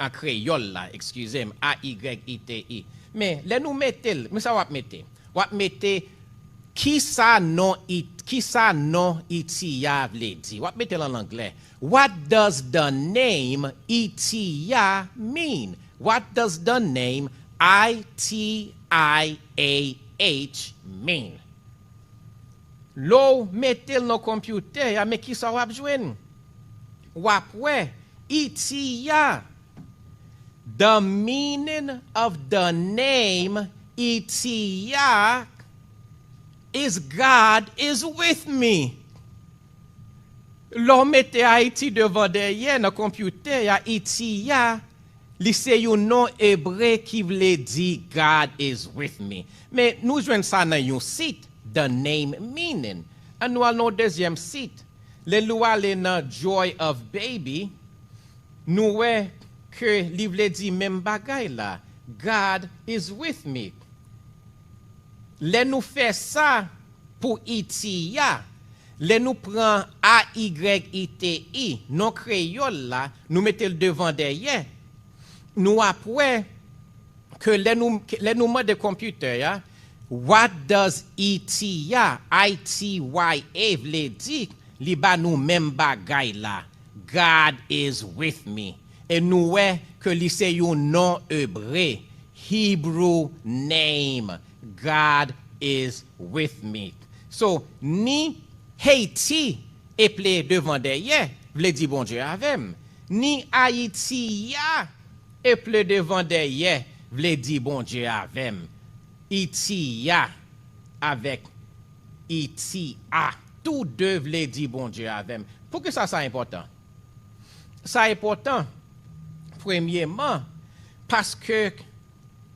An kreyòl la, eskize m, A Y I T I. Men, lè nou mete l, men sa w ap mete? W ap mete kisa non it-, kisa non iti a vle di. W ap mete l an anglè. What does the name Itiya mean? What does the name I T I A H mean? Lè w mete l nan konpyutè a, men kisa w ap jwenn? W ap wè Itiya. The meaning of the name Itiya is God is with me. Lè w mete Ayiti devan dèyè nan konpyutè a, Itiya, li se yon non ebre ki vle di God is with me. Men nou jwenn sa nan yon sit, the name meaning. Ann nou al nan yon dezyèm sit. Lè nou ale nan Joy of Baby, nou wè ke li vle di menm bagay la, God is with me. Lè nou fè sa pou Itiya, lè nou pran A Y I T I, non kreyòl la, nou mete l devan dèyè, nou ap wè ke lè nou, lè nou mande konpitè a, what does Itiya, I T Y A, vle di, li ba nou menm bagay la, God is with me. E nou wè ke li se yon non ebre, Hebrew name, God is with me. So, ni Haiti eple devan dèyè, vle di Bondye avè m. Ni Ayiti a eple devan dèyè, vle di Bondye avè m. Itiya avèk Iti a, tou de vle di Bondye avè m. Poukisa sa enpòtan? Sa enpòtan, premyeman, paske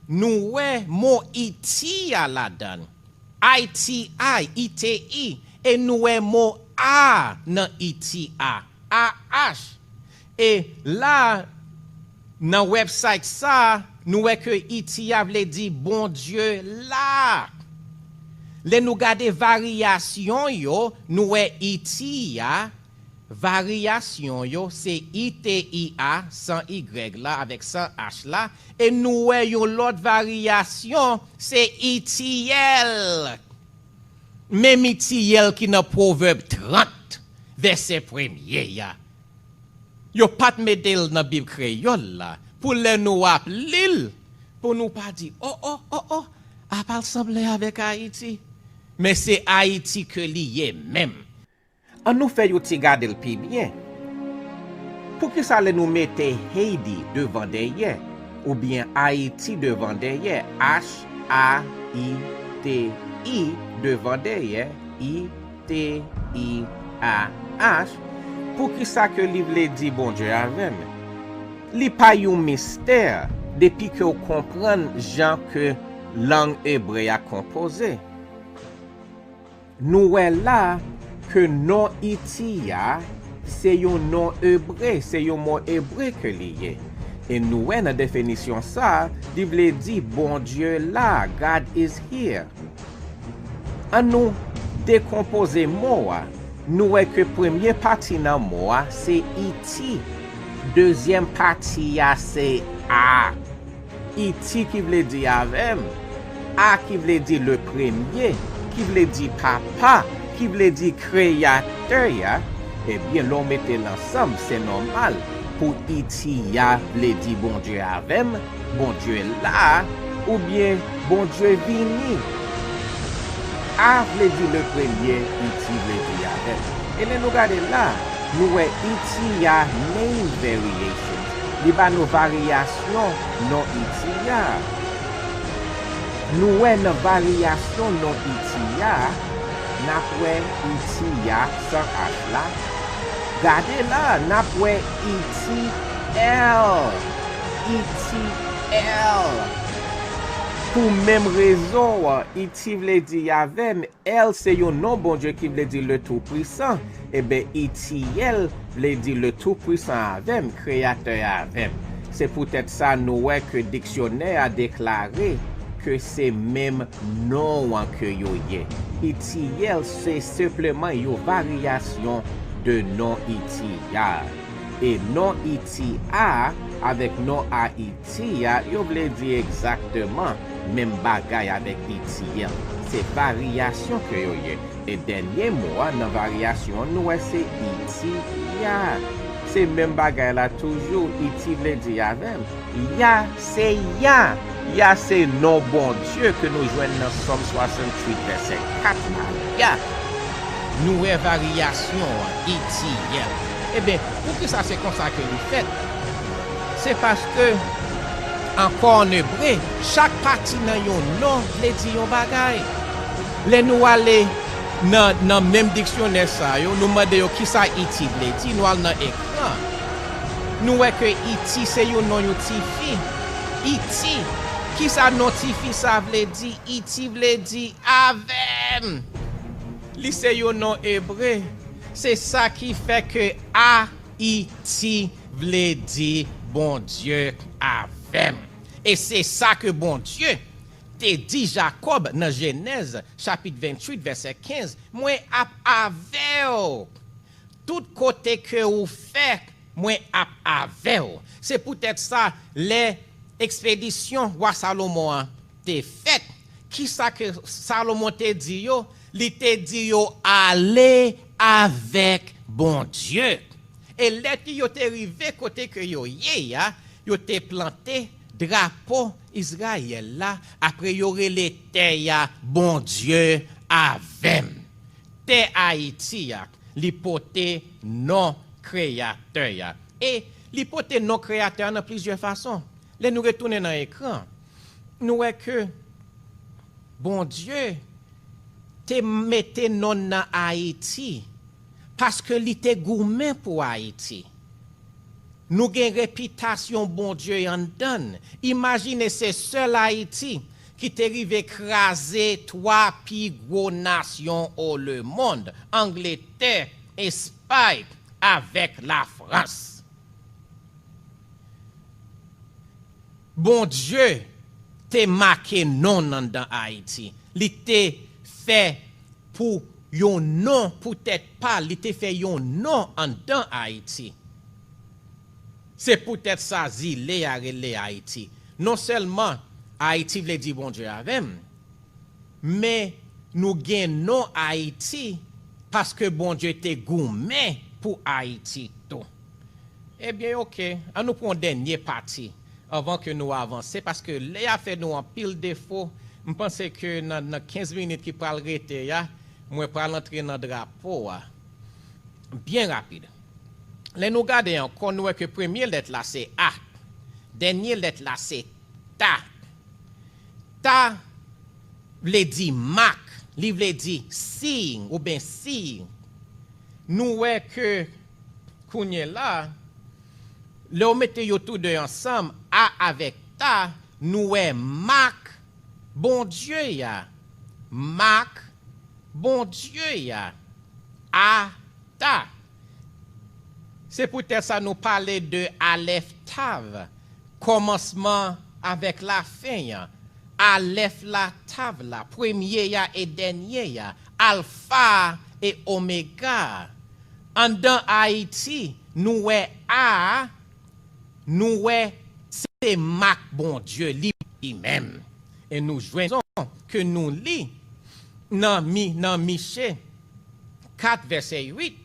nou wè mo Iti a ladan l. I T I, I T I, e nou wè mo a nan Iti a, A H. E la, nan website sa, nou wè ke Iti a vle di Bondye la. Lè nou gade varyasyon yo, nou wè Iti a, varyasyon yo, se I T I A, san Y la, avèk san H la, e nou wè yon lòt varyasyon, se Itiyèl. Menm Itiyèl ki nan Pwovèb trant, vèsè premye a. Yo pa t mete l nan Bib kreyòl la, pou lè nou ap li l, pou nou pa di, o, o, o, o, apa l sanble avèk Ayiti? Men se Ayiti ke li ye menm. An nou fè yon ti gade l pi byen. Poukisa lè nou mete Haiti devan dèyè, oubyen Ayiti devan dèyè, H A I T I devan dèyè, I T I A H, poukisa ke li vle di Bondye avè m? Li pa yon mistè depi ke w konprann jan ke lang ebre a konpoze. Nou wè la ke non Iti a se yon non ebre, se yon mo ebre ke li ye. E nou wè nan definisyon sa, li vle di Bondye la, God is here. An nou dekonpoze mo a. Nou wè ke premye pati nan mo a se Iti. Dezyèm pati a se a. Iti ki vle di avè m. A ki vle di le premye, ki vle di papa, ki vle di kreyatè a. Ebyen, lè w mete l ansanm, se nòmal pou Iti a vle di Bondye avè m, Bondye la, oubyen Bondye vini. A vle di le premye, Iti vle di avè m. E lè nou gade la, nou wè Iti a name variations. Li ba nou varyasyon non Iti a. Nou wè nan varyasyon non Iti a, n ap wè Iti a san H la. Gade la, n ap wè Iti L. Iti L. Pou menm rezon an, Iti vle di avè m, L se yon non Bondye ki vle di le Toupwisan. Ebyen, Iti L vle di le Toupwisan avè m, Kreyatè avè m. Se poutèt sa nou wè ke diksyonè a deklare ke se menm non an ke yo ye. Iti L se senpleman yon varyasyon de non Iti a. E non Iti a avèk non Ayiti a, yo vle di egzakteman menm bagay avèk Iti L. Se varyasyon ke yo ye. E dènye mo a nan varyasyon an, nou wè se Iti a. Se menm bagay la toujou, Iti vle di avè m. Ya se Ya. Ya se non Bondye ke nou jwenn nan Sòm swasanntuit, vèsè kat la. Ya. Nou wè varyasyon an, Iti L. Ebyen, poukisa se konsa ke li fèt? Se paske, ankò an ebre, chak pati nan yon non vle di yon bagay. Lè nou ale nan, nan menm diksyonè sa yo, nou mande yo kisa Iti vle di, nou al nan ekran. Nou wè ke Iti se yon non yon tifi. Iti, kisa non tifi sa vle di? Iti vle di avè m. Li se yon non ebre. Se sa ki fè ke Ayiti vle di Bondye avè m. E se sa ke Bondye te di Jakòb nan Jenèz, chapit venntuit, vèsè kenz, mwen ap avè w. Tout kote ke ou fè, mwen ap avè w. Se poutèt sa, lè ekspedisyon wa Salomon an te fèt, kisa ke Salomon te di yo? Li te di yo ale avèk Bondye. E lè ke yo te rive kote ke yo ye a, yo te plante drapo Izrayèl la, apre yo rele tè a Bondye avè m. Tè Ayiti a, li pote non Kreyatè a. E li pote non Kreyatè a nan plizyè fason. Lè nou retounen nan ekran, nou wè ke Bondye te mete non nan Ayiti paske li te goumen pou Ayiti. Nou gen repitasyon Bondye anndan n. Imajine se sèl Ayiti ki te rive kraze twa pi gwo nasyon o lemonn, Angletè, Espay avèk Lafrans. Bondye te make non n anndan Ayiti. Li te fè pou yon non poutèt pa l, li te fè yon non anndan Ayiti. Se poutèt sa zile a rele Ayiti. Non sèlman Ayiti vle di Bondye avè m, men nou gen non Ayiti paske Bondye te goumen pou Ayiti tou. Ebyen, oke, an nou pran yon dènye pati anvan ke nou avanse, paske lè a fè nou anpil defo. M panse ke nan, nan kenz minit ki pral rete a, mwen pral antre nan drapo a byen rapid. Lè nou gade ankò, nou wè ke premye lèt la se A, dènye lèt la se ta. Ta vle di mak, li vle di siy oubyen siy. Nou wè ke kounye la, lè w mete yo tou de ansanm, A avèk ta, nou wè mak Bondye a. Mak Bondye a. A ta. Se poutèt sa nou pale de Alèf Tav, kòmansman avèk lafen an, Alèf la, Tav la, premye a e dènye a, Alfa a e Omega a. Anndan Ayiti, nou wè A a, nou wè se mak Bondye li, li menm. E nou jwenn rezon ke nou li nan, Mi, nan Miche kat vèsè uit,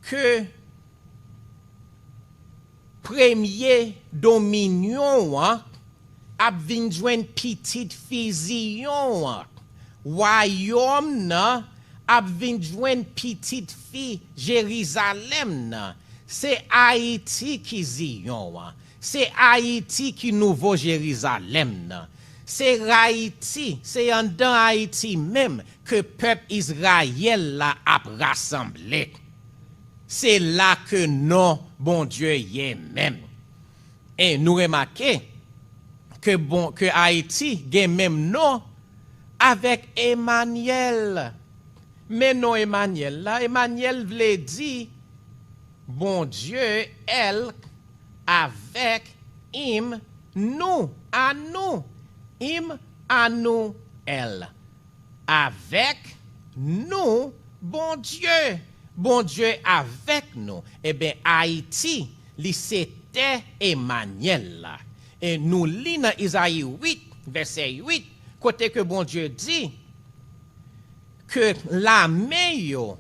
ke premye dominyon an ap vin jwenn pitit fi Ziyon an. Wayòm nan ap vin jwenn pitit fi Jerizalèm nan. Se Ayiti ki Ziyon an. Se Ayiti ki nouvo Jerizalèm nan. Se Ayiti, se anndan Ayiti menm ke pèp Izrayèl la ap rasanble. Se la ke non Bondye ye menm. E nou remake ke bon, ke Ayiti gen menm non avèk Emanyèl. Men non Emanyèl la, Emanyèl vle di Bondye èl avèk im nou, a nou, im a nou èl. Avèk nou, Bondye. Bondye avèk nou. Eben, Ayiti, li se tè Emanyèl la. E nou li nan Izayi uit, vèsè uit, kote ke Bondye di ke lame yo,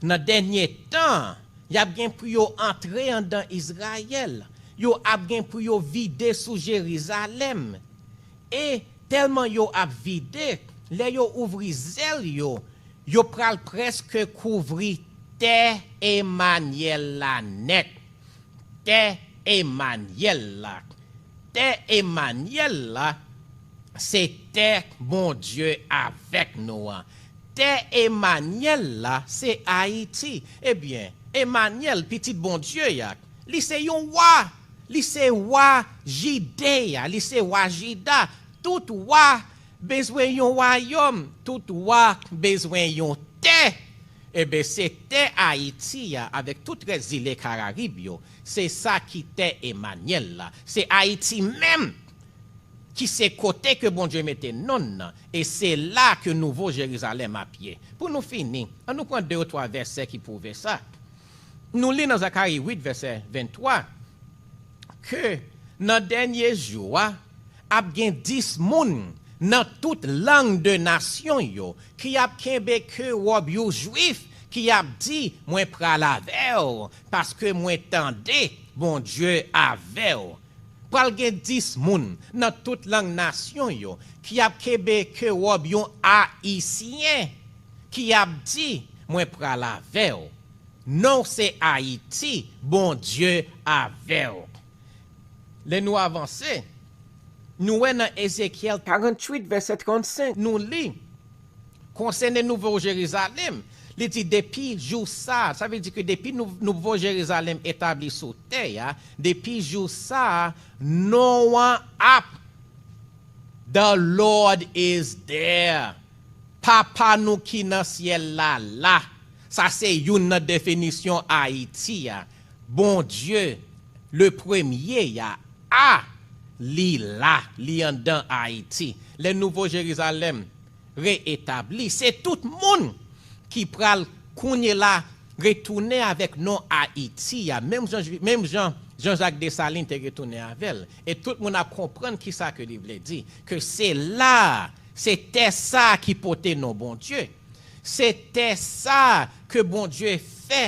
nan dènye tan, y ap gen pou yo antre anndan Izrayèl. Yo ap gen pou yo vide sou Jerizalèm. E tèlman yo ap vide, lè yo ouvri zèl yo, yo pral prèske kouvri tè Emanyèl la nèt. Tè Emanyèl la. Tè Emanyèl la, se tè Bondye avèk nou an. Tè Emanyèl la, se Ayiti. Ebyen, Emanyèl, pitit Bondye a, li se yon wa. Li se wa Jide a, li se wa Jida. Tout wa bezwen yon wayòm, tout wa bezwen yon tè. Eben, se tè Ayiti a, avèk tout rès zile Karayib yo, se sa ki tè Emanyèl la. Se Ayiti menm ki se kote ke Bondye mete non l nan, e se la ke nouvo Jerizalèm ap ye. Pou nou fini, ann nou pran de ou twa vèsè ki pwouve sa. Nou li nan Zakari uit, vèsè venntwa, ke nan dènye jou a, ap gen dis moun nan tout lang de nasyon yo ki ap kenbe ke wòb yo jwif, ki ap di, "Mwen pral avè w, paske mwen tande Bondye avè w." Pral gen dis moun nan tout lang nasyon yo ki ap kenbe ke wòb yon Ayisyen, ki ap di, "Mwen pral avè w." Non w se Ayiti, Bondye avè w. Lè nou avanse, nou wè nan Ezekyèl karanntuit, vèsè trannsenk, nou li, konsène Nouvo Jerizalèm, li di depi jou sa, sa vle di ke depi Nou-, Nouvo Jerizalèm etabli sou tè a, depi jou sa, non an ap, "The Lord is there." Papa nou ki nan syèl la la. Sa se youn nan definisyon Ayiti a. Bondye, le premye a, a, li la, li anndan Ayiti. Lè Nouvo Jerizalèm reetabli, se tout moun ki pral kounye la retounen avèk non Ayiti a, menm jan, menm jan Jean-Jacques Dessalines te retounen avè l. E tout moun ap konprann kisa ke li vle di, ke se la, se tè sa ki pote non Bondye. Se tè sa ke Bondye fè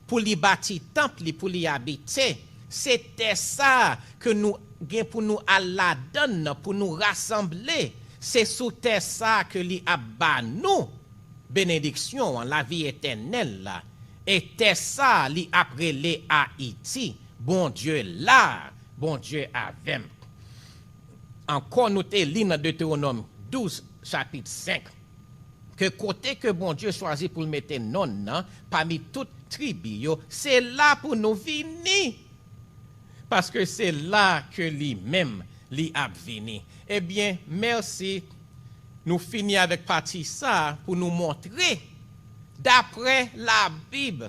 pou li bati tanp li, pou li abite. Se tè sa ke nou gen pou nou al ladann nan, pou nou rasanble. Se sou tè sa ke li ap ba nou benediksyon an, lavi etènèl la. E tè sa li ap rele Ayiti. Bondye la, Bondye avè m. Ankò, nou te li nan Detewonòm douz, chapit senk, ke kote ke Bondye chwazi pou l mete non l nan, pami tout tribi yo, se la pou nou vini. Paske se la ke li menm li ap vini. Ebyen, mèsi. Nou fini avèk pati sa pou nou montre, daprè Labib,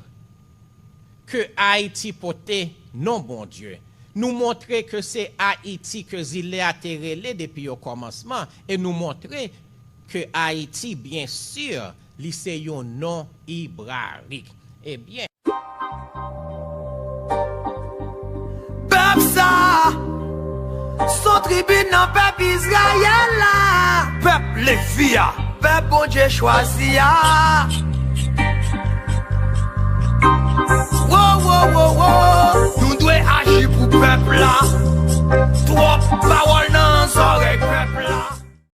ke Ayiti pote non Bondye. Nou montre ke se Ayiti, ke zile a te rele depi okòmansman, e nou montre ke Ayiti, byen si, li se yon non ibrarik. Ebyen, pèp sa, se yon tribi nan pèp Izrayèl la. Pèp Levi a, pèp Bondye chwazi a. Wo, wo, wo, wo.